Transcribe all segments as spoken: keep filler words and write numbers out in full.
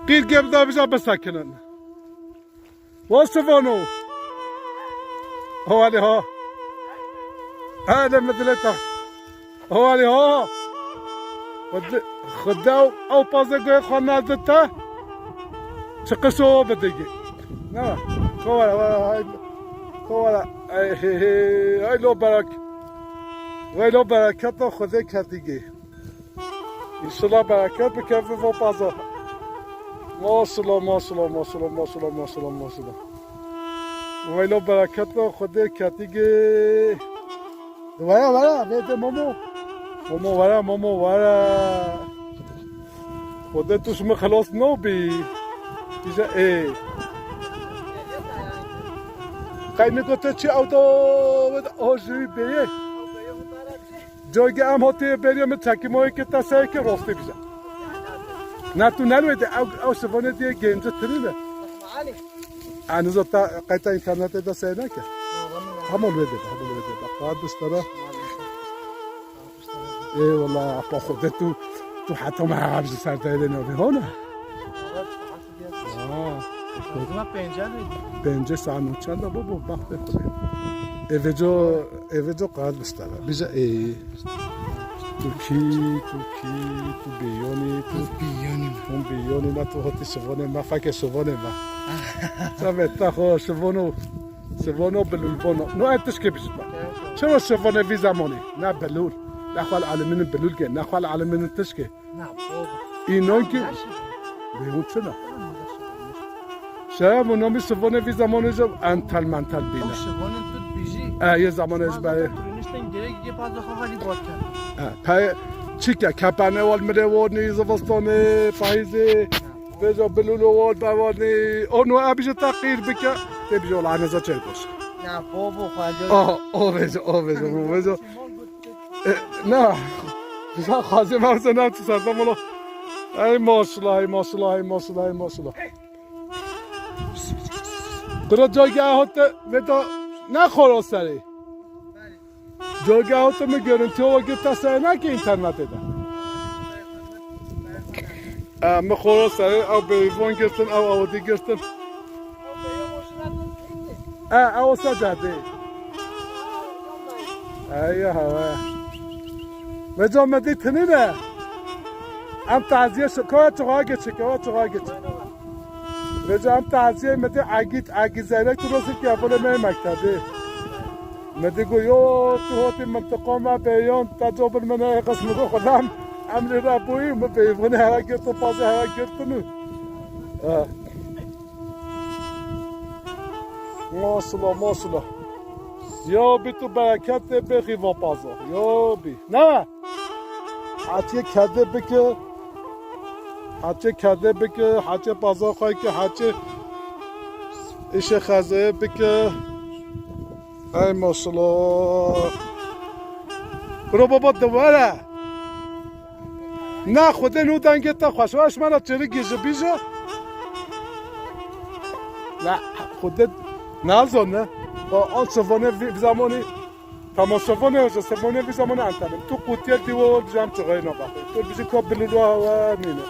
Qîr gem da bize bisekinin. Wa şivano. Ho alê ho. Hale midileta. Ho alê ho. Xwede, Xwede ew, ew paze goyê xwe nadite. Çi qis o bidigî. Ne? Ko were, were, hay, ko were. Ay, hey, hey, ay lo berek. Vay lo bereket o Xwedê ketigî. Înşallah bereket bike vê vo paza. Maşallah, maşallah, maşallah, maşallah, maşallah, maşallah. Veylo bereket be Xwedê ketigê. Were, were, vê de Momo. Momo were, Momo were. Xwedê tu ji min xelas nabî. Îja ê. Qey nigote çi ew da, o ji wî bêyê. Coge em hatiye beriye min çekî moyê ke te seyê ke rastî bize. Ne tu nelwê de ew, ew şivane diye genci tirî ne. Enizo ta qeyta internetê de seyê neke. Hemû lê de, hemû lê de. Qad dustara. Ê wala apa xwe de tu, tu heta me abi ji ser te de ne hona. Aa, Buna pence mi? Pence saat çend baba bak be. Eveco, eveco qal bistara. Bize e. Tu kî, tu kî, tu biyoni, tu biyoni. Tu biyoni, na tu hoti şivone ma, fake şivone ma. Samet ta xo şivono, şivono bilul bono. No en tişke bizit ma. Çewa şivone vî zamoni? Na bilul. Na xwal aleminin bilul ge, na xwal aleminin tişke. Na, baba. Înan ki. Bêhûn çi ne? Şaya bu namî sivone vî zamanê jî entel mentel bîne. Ew şivanên tu dibêjî. E, yê zamanê ji berê. Rûniştên gerek yê paza xwe halî bot kir. E, pe, çi ke, kepane wal milê wonî, zivistanê, payîzê. Vêca bilûlo wal bewanî. O no e bîje te qîr bike. Tê bîje wala neza çêr boş. Ya, bo, bo, xwe. Aha, o vêca, o vêca, bu vêca. E, na. Xazê mevze na tu serdem ola. Ey maşallah, ey maşallah, ey maşallah, ey maşallah. Bira coge hote veda ne xoro serê. Coge hote mi görüntü o girta serê ne ki internette de. E, mi xoro serê, ew beyvon girtin, ew awdî girtin. E, ew se cadê. Ey, ya, hewe. Vêca me dî tinî ne. Em taziye şi-, kewa çuxa geçi, kewa çuxa geçi. Vêca em taziye me dî Egîd, Egîd Zeyrek tu rozik ya bole me mektebî. Me dî got, yo, tu hotî mintiqa me beyan, te cobir me ne qismi got, xudam, em lê re bûyî, me beyvone hera girtin, pazê hera girtin û. E. Maşallah, maşallah. Ya bî tu bereketê bêxî va paza. Ya bî. Ne? Hatiye kede bike. Hatiye kede bike. Hatiye paza xwe ke. Hatiye işe xezeye bike. Ey maşallah. Bro baba dewere. Na Xwedê nû dengê te xweş. Weş me re çêrik gêji bîje. Na Xwedê nazane. O, o şevane vî zamanî. Tamam şevane hoca, şevane vî zamanî antabim. Tu qutiye diwo cam çuxayê nabaxê. Tu biji ko bilûlo hewa nîne.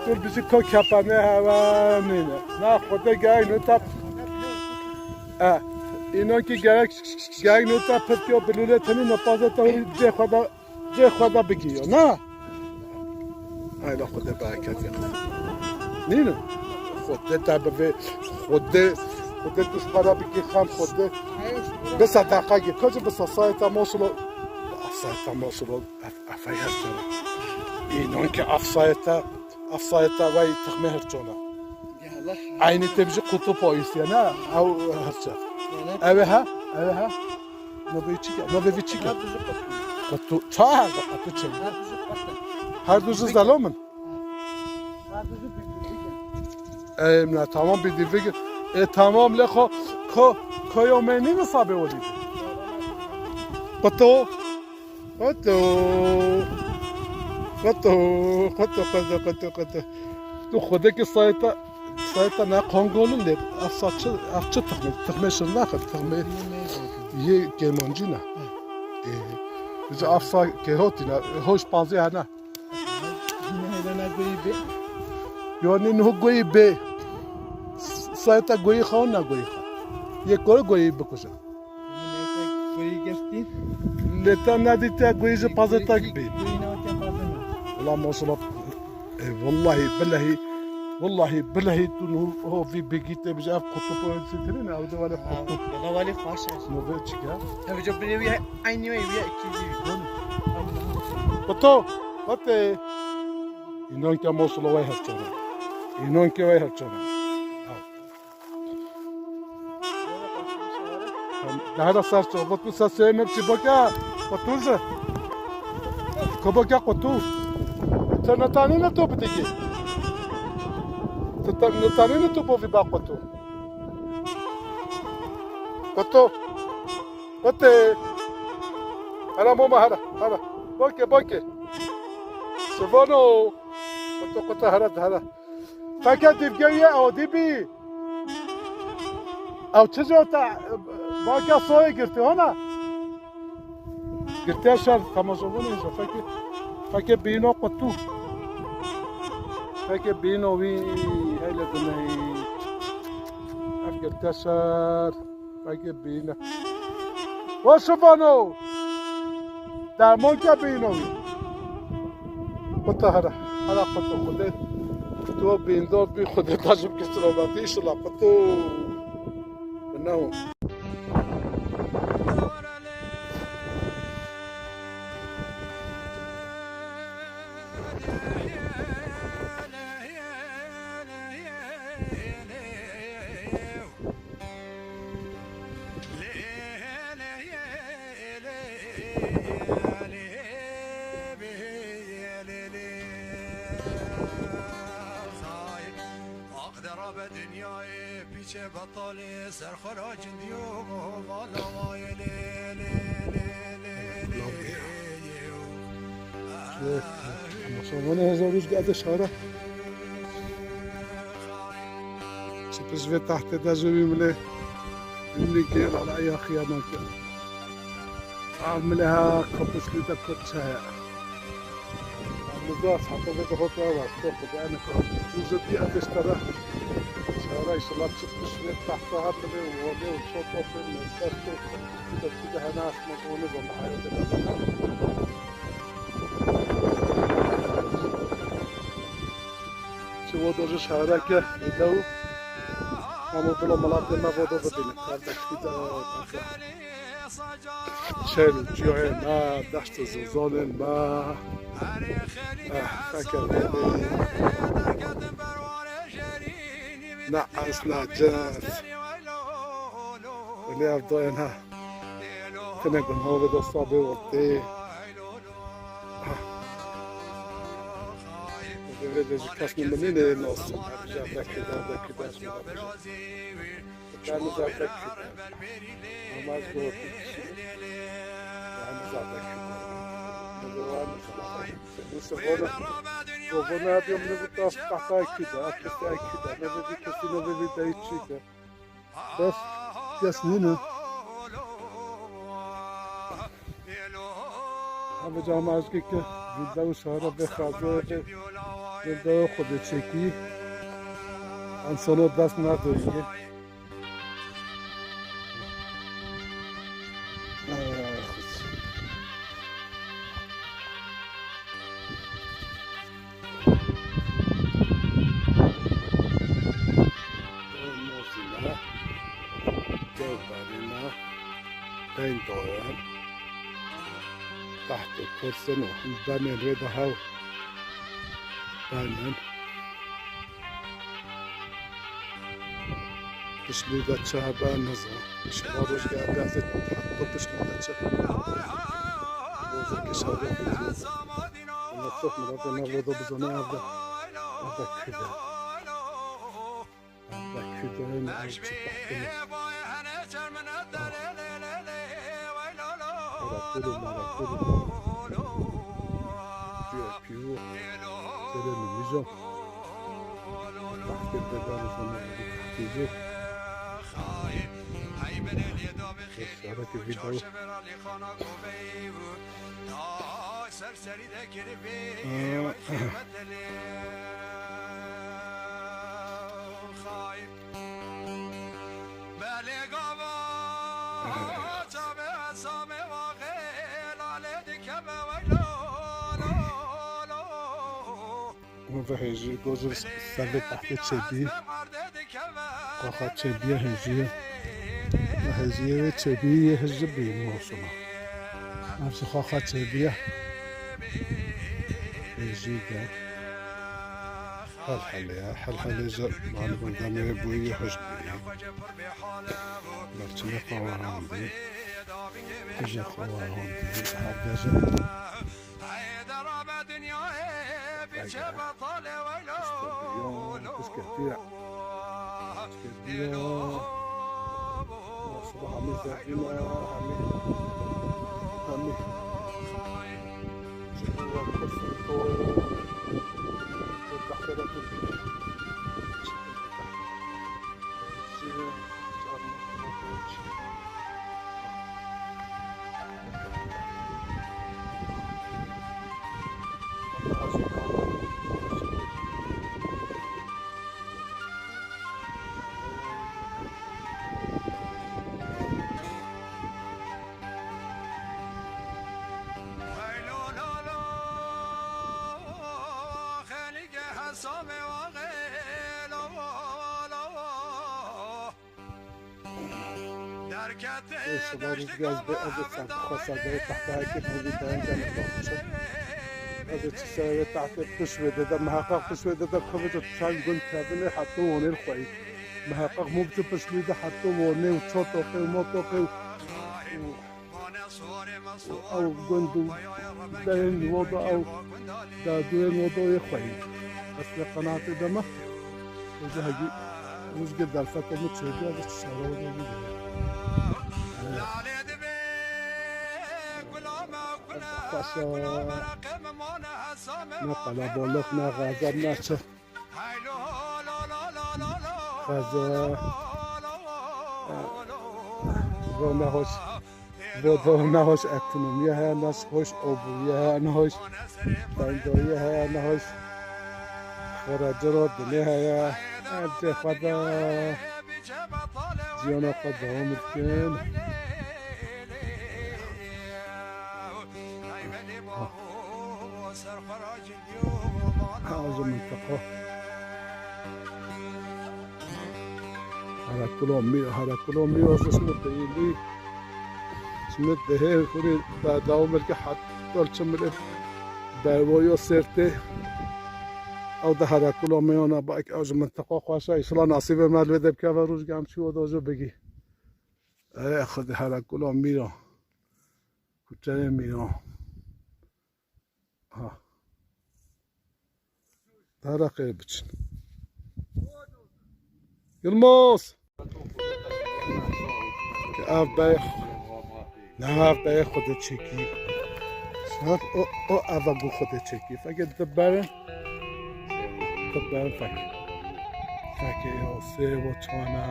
Tu biji ko kepane hewa nîne. Na Xwedê gay nû tap. E, înan ki gerek, gerek nû tap pir kiyo bilûlê tenî napaze te hûrî cê xwe da Cê xwe de bigiyo, na? Hayla Xwedê bereket ya. Nîne? Xwedê te bi vê, Xwedê, Xwedê tu ji xwe re bigî xem Xwedê. Bi sedeqa gî, kaçî bi sasayê te masilo. Afsayê te masilo. Af-, afay her çona. Înan ki afsayê te, afsayê te vay tixmê her çona. Eynî te bijî qutu payîsiye, ne? Ew her çe. Ew ê he? Ew ê he? Navê çi ke? Navê vî çi ke? Her du jî qet in. Qetu, ça her du qetu çi? Her du jî qet in. Her du jî zelo min? Her du jî bildirdik in. Ey, ne, tamam bildirdik. E, tamam, le ko, ko, ko yo me nî nisabê welî. Qetu. Qetu. Qetu. Qetu, qetu, qetu, qetu. Tu xwedekî sayta, sayta ne qangolin lê. Ev sa çi, ev çi tixmê? Tixmê şirnaxin, tixmê yê kêmancî ne. Ê, bize ev sa kêhotî ne, hoş pazê hene. Yanî niho goyî bê. Sayeta goyî xwe na goyî xwe. Yê kore goyî bikuje. Goyî giftî. Lê te nedîte goyî ji pazê tek bî. Goyî ne weke pazê ne. Wela maşallah. E, wellahî, bilehî, wellahî, bilehî tu niho ho vî bêgî te bije ev qutup o çi tirî ne, ew de wele qutup. Yala wele xweş e. No vê çi ke? Ev jo bilê wî eynî wê wî ikî zî. Quto, qutê. Înan ke maşallah wey hevçana. Înan ke wey hevçana. Dehra ser ço, bot bu ses me çi boka, bot tu ji. Ko boka ko tu. Te netanî ne tu bidigi. Te te netanî ne tu bovi ba ko tu. Ko tu. Ko te. Hera mama hera, hera. Boke, boke. Sivano. Ko tu, ko tu, hera, hera. Feke dîvgeriye o dîbî. Ew çi jota baka soyê girtî hona? Girtiye şer temaşa bûnê jî fekê, fekê bîno qutû. Fekê bîno wî heyle dinehî. Ev girtiye şer. Fekê bîne. Wa şifano. Dermanke bîno wî. Quta hera. Hera qutu Xwedê. Tu bîndor bî Xwedê te ji bike selametî. Înşallah qutu. Bi neho. Aqdera be dinyayê pîçe betalê ser xwe ra cindiyo vala wayê lê, lê, lê, lê, lê, lê. Ama şavanê hezar roj geldi şara. Çi pişt vê tahtê de ji wî milê. Wî gêl ala ya xiyaman kir. Av milê ha kapuşlî de kut çaya. Mizas hata vê de hot ya var. Çok da yani kapuşlî bir ateş tara. Şara inşallah çıkmış ve tahta hatırı ve o çok çok bir ters bir de bir de hemen asma onu da hayatı da. Çi vodo ji şehreke vîdeo. Hemû bila milatê me vodo bibînin. Kardeş vîdeo. Şehir û ciyayên me, deşt û zozanên me. Eh, feke vêdê. Ne ers, ne cins. Wele ev dayên he. Tine gunha ve dosta bê wextê. Devre de ji kes min nîne nas. Zerdekî, zerdekî, zerdekî. Dani zerdekî. Ama ez gotin. Dani zerdekî. Bu sefona. Govona diyor, bunu bu tas tahta iki de, akısta iki de. Ne dedi, kesin ne dedi, de içi de. Bes, kes nîne. Abi cama aşkı ki, vîdeo şahara ve xazo ve vîdeo xwe de çekî. Em sana dest nadoyî. Ah, Mozî me, dew berî me, peyn doyan, teht û kursin û hûn benên rê de hew benin. Pişlî de çi hebe niza. Şeva rojke hebe ez ê heta pişlî de çi hebe. Rojekê şerê. Ama çok miletê navê de bizane ev de. Ev de kü de. Ev de kü de ne ev çi tahtine. Merakuru, merakuru. Kü, kü. Sere mi niza. Tahtê de ben sana bir tahtê. Şarkı video. Û ve hêjî goz û servê tehtê çêbî. Xaxa çêbîye hêjî. Ve hêjîyê wê çêbî yê hêjî bî mosima. Ev jî xaxa çêbîye. Hêjî de. Helhelê ye. Helhelê ji malê bendemê bûyî hêj bûyî. Berçimê xwe werandî. Hêjê xwe werandî. Her gece. Ê, şima rûzgaz be, ez ê ser xwe serdeyê tehtayekê bûrî dayên de nexwaşim. Ez ê çi serê tehtê pişt vê de de, miheqeq pişt vê de de, kuvêt û çend gund kevin ê heto wanê li xweyî. Miheqeq mû biçû pişt vê de heto wanê û ço toqê û mo toqê û, û Ew gund û deyên wada ew dadûyên wada yê xweyî. Ez vê qenaatê de me. Êca hegî rûzgê derfeta min çêbûya, ez çi çare wada bigire. Xweşa ne qelebalix, ne xezeb, ne çi. Xeze. Bo nehoş. Bo do nehoş ekonomiye heye, ne hoş obûye heye, ne hoş bendoye heye, ne hoş xeraciro dinê heye. Her cê xwe de ciyana xwe dewam dikin. Ha, ji mintiqa. Herakula mî, herakula mî, ez ji min deyî, ji min dehê xurî da, da Umirgê heta çi min ê bervoyo sêrtê. Ew de herakula mî ona bak, ew ji mintiqa xweş e, îşla nasîbê me li wê de bikeve rojgê em çi wada jî bigî. Ê Xwedê herakula mî ya. Kuçeyê mî ya. Ha. Dara qey biçin. Yilmaz! Ev bey, ne ev bey Xwedê çekî. Şev o, o eva gu Xwedê çekî. Fekê diberin, diberin fekê. Fekê ya sêv o çana.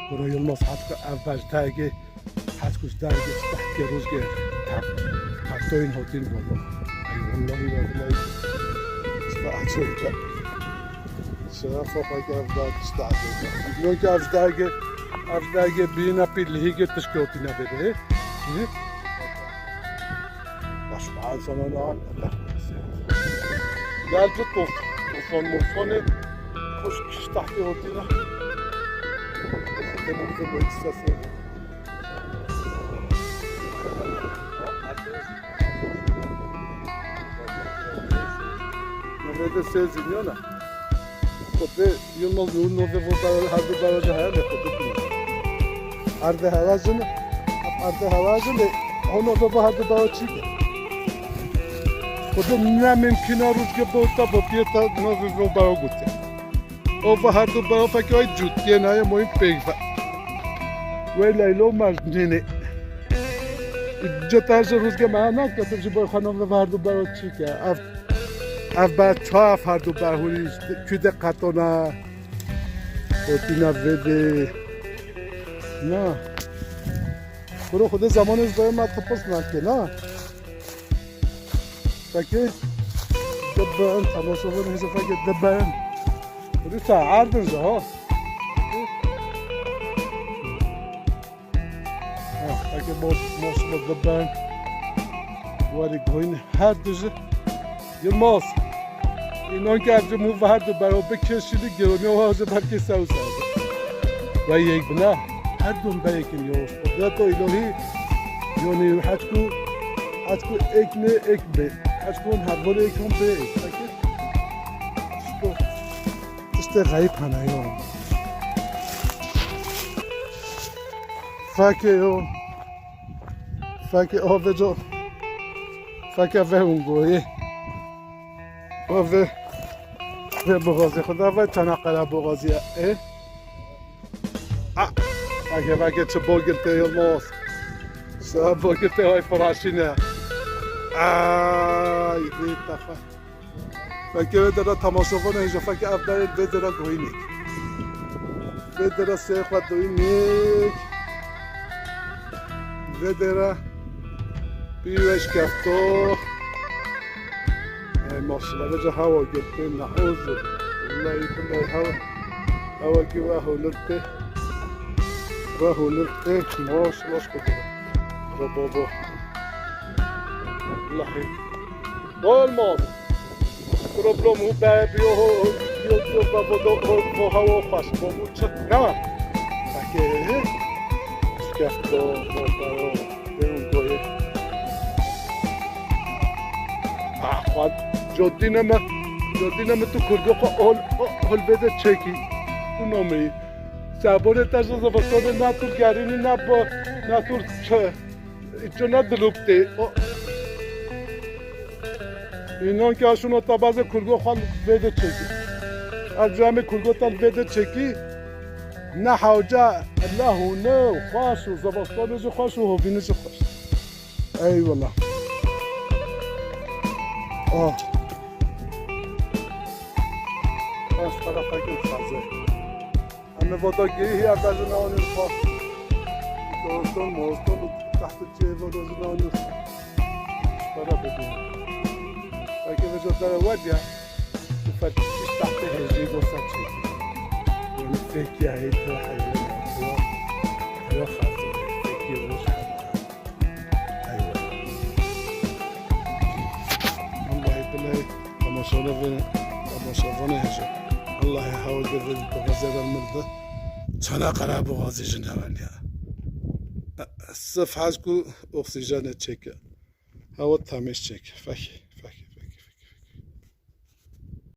Kuro Yilmaz hat ku ev bejdayê Heskuş dergê stehkê rûzgê tap, tap toyên hotîn bolo. Ay wallahi ve billahi. Stehkê çökte. Şerefa bak ev da stehkê. Yok ev dergê, ev dergê bîna pî lihîgê tişkê hotîne bede. Hı? Baş baal sana da. Dergi tof, tofan mofan. Hoş kiştahkê hotîne. Hotîne bu bu istese. Nefede sezin yana. Xwedê Yilmaz Nûr nove vo ber-, her du beraja heye lê Xwedê kî. Erde hewazin, erde hewazin lê ho nove vo her du bera çî ke. Xwedê ne mimkîn e rojgê bo ta bo piyê ta nove vo bera gotiye. Ova her du bera fekê ay cûtiyê naye moyîn pêk ve. Wey Leylo Mecnûnê. Ceta ji rûzgê me nake, tu ji bo xwe navê her du bera çî ke. Ev, ev ber çav her du ber hûrî, kû de qetona. Hotîna vê de. Na. Kuro Xwedê zamanê ji dayê me tipis nake, na. Peki, diben, temaşa bin, hêja fekê diben. Rîsa erdin ji ha. Eke mo-, mosma diben. Weri goyne her du ji. Yılmaz. Înan ki ev ji mû ve her du bero bikêşî li geroniya wa ji belkê sew ser. Ve yek bine. Her du be yekin yavaş. Qudrato ilahi. Yani hecku, hecku ek ne ek be. Hecku her bol ek hon be ek. Peki. İşte, işte gayip hana yo. Fake yo. Fake o veco. Fake ve ungoye. O ve. Ve boğazı. Xuda ve Çanakkale boğazı ya. E? Ah. Fake, fake çi bogil te Yılmaz. Sa bogil te ay fıraşine. Ay, bir tafa. Fekê vê dera temaşevanê hêja fekê ev derê vê dera goyînêk. Vê dera sê xwe doyînêk. Vê dera pî weş kefto. Ey maşallah, vêca hewa girtê nehoz. Wellahî billahi hewa, hewa ki ve hunir tê. Ve hunir tê. Maşallah, şkudura. Robobo. Wellahî. Olmaz. Problem û be, yo, yo, yo, be, bo, do, bo, bo, hawa xweş, bo, bo, çi, ne? Peki, çi kefto, bo, bo, bo, benim koyu. Ah, xwe, codîne me, codîne me tu kurgo xwe ol, ol, ol vede çekî. Tu nomeyî. Sebore te ji zivistone ne tu gerînî, ne bo, ne tu çi. Îço ne dilûp tê. O. Înan ki aşûna tabazê kurgo xwe vê de çekî. Ez camê kurgo te vê de çekî. Ne hewce, Allah û ne xweş û zivistanê jî xweş û hovînê jî xweş. Eyvallah. Ah. Xweş tarafekê xezê. Em ê vada gehî ev jin anîn xwe. Doston, moston, tahtê çêvê jin anîn xwe. Para bidin. Belkî vêca dere wediya. Û fetişî tahtê hêjî dosa çêkî. Yani fekî heyt ve heyvan. Ve, ve xazin. Fekî roj heyvan. Eyvallah. Vallahi billahi temaşavanê, temaşavanê hêja. Vallahi hewa girdi boğazê ver mirdi. Çanakkale boğazê jin hewen ya. Sif hez ku oksijene çeke. Hewa temiz çek. Fek.